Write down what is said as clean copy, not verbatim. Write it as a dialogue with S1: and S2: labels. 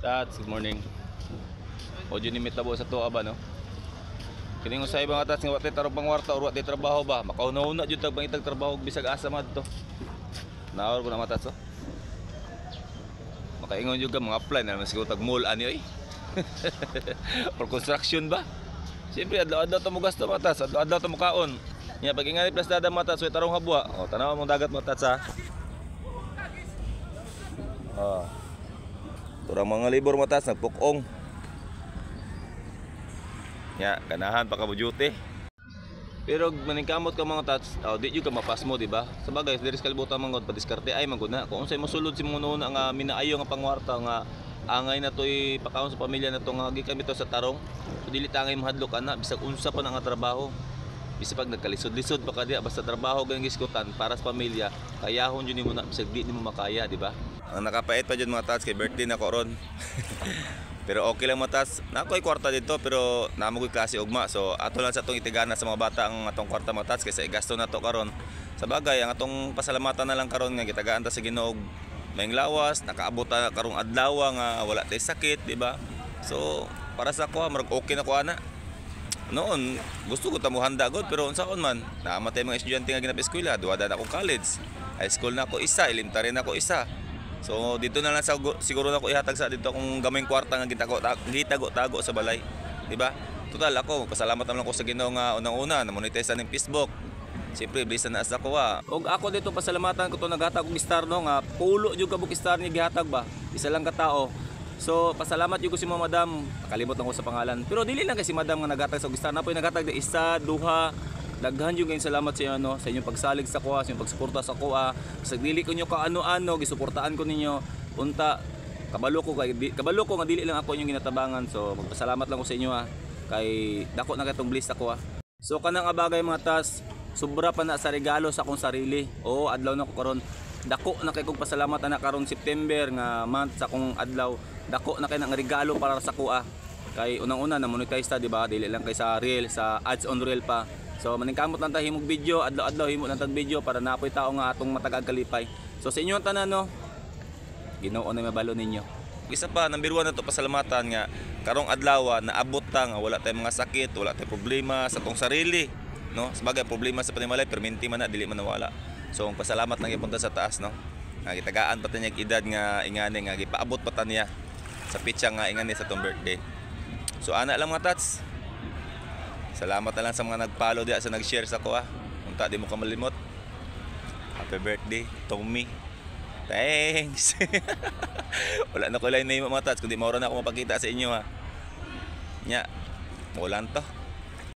S1: Tats, good morning. O ni mitabo sa tuwa ba, no? Kining usay mga tats nga wa tay tarong pangwarta or wa tay trabaho ba? Makauna-una jud tag pangitag trabaho og bisag asa madto. Naor ko na, mga tats, oh. Makaingon jud ka mga apply na naman siguro tag mall ani oy, or construction ba? Siyempre adlaw-adlaw ta mo gasto, mga tats, adlaw-adlaw ta mo kaon. Nya pag ingani plus dada, mga tats, way tarong habwa. O tanawa mong dagat, mga tats, ha. Oh. Turang mga libor, mga tats, nagpukong. Nya, ganahan pa ka mo duty. Pero maningkamot ka, mga tats, oh, di jud ka mapasmo, di ba? Sa bagay, diri sa kalibutan man gud padiskarte ay man gud na. Kung unsay mosulod si mga una nga minaayo nga pangwarta nga angay na to'y pakaon sa pamilya na to nga gikan bitaw sa tarong. So dili ta angay mahadlok ana bisag unsa pa na nga trabaho. Bisag pag nagkalisod-lisod pa ka diya, basta trabaho ganing gisgutan para sa pamilya, kayahon jud nimo na bisag di nimo makaya, di ba? Ang nakapait pa jud, mga tats, kay birthday na ko ron. Pero okay lang, mga tats. Na ako'y kwarta dito pero namo ko'y klase ugma. So ato lang sa atong itigana sa mga bata ang atong kwarta, mga tats, kaysa igasto na to karon. Sa bagay, ang atong pasalamatan na lang karon nga gitagaan ta sa Ginoo og maayong lawas, nakaabot ta karong adlaw nga wala tay sakit, di ba? So para sa ako, murag okay na ko ana. Noon, gusto ko ta mo handa god pero unsaon man, naamatay mga estudyante nga ginapa-eskwela, duha na ako college. High school na ako isa, elementary na ako isa. So dito na lang sa, siguro na ako ihatag sa dito akong gamayng kwarta nga gitago-tago sa balay. Di ba? Total ako, pasalamat naman ako sa Ginoo nga unang-una na monetize ning Facebook. Siyempre, bless na sa ako ha. Og ako dito pasalamatan ko to naghatag og star, no, nga pulo jud ka buok star ni gihatag ba. Isa lang ka tao. So pasalamat jud ko si Ma'am Madam. Nakalimot lang ko sa pangalan. Pero dili lang kay si Madam nga naghatag sa og star. Napoy naghatag di isa, duha, daghan jud kayong salamat sa inyo, no, sa inyong pagsalig sa kuha, sa inyong pagsuporta sa kuha. Sa dili ko nyo kaano-ano, gisuportaan ko ninyo. Unta kabalo ko nga dili lang ako inyong ginatabangan. So magpasalamat lang ko sa inyo ha. Kay dako na katong bliss ako ha. So kanang abagay, mga tas, sobra pa na sa regalo sa akong sarili. Oo, adlaw na ko karon. Dako na kay kong pasalamat ana karon September nga month sa akong adlaw. Dako na kay nang regalo para sa kuha. Kay unang-una na monetize ta, di ba? Dili lang kay sa reel, sa ads on reel pa. So maningkamot lang ta himog video, adlaw-adlaw himo lang tag video para napoy tao nga atong matagag kalipay. So sa inyong tanan, no, Ginoo na mabalo ninyo. Isa pa, number one na to pasalamatan nga karong adlaw naabot ta nga wala tayong mga sakit, wala tayong problema sa atong sarili, no? Sabagay, problema sa panimalay perminti man na dili man nawala. So ang pasalamat lang ipunta sa taas, no. Nga gitagaan pa ta niya edad nga ingani nga gipaabot pa ta niya sa pitsa nga ingani sa atong birthday. So ana lang, mga tats. Salamat na lang sa mga nag-follow diya, sa nag-share sa ko ah. Unta di mo ka malimot. Happy birthday, Tommy. Thanks. Wala na ko lang name, mga tats, kundi maura na ako mapakita sa inyo ha. Nya, mo lang to.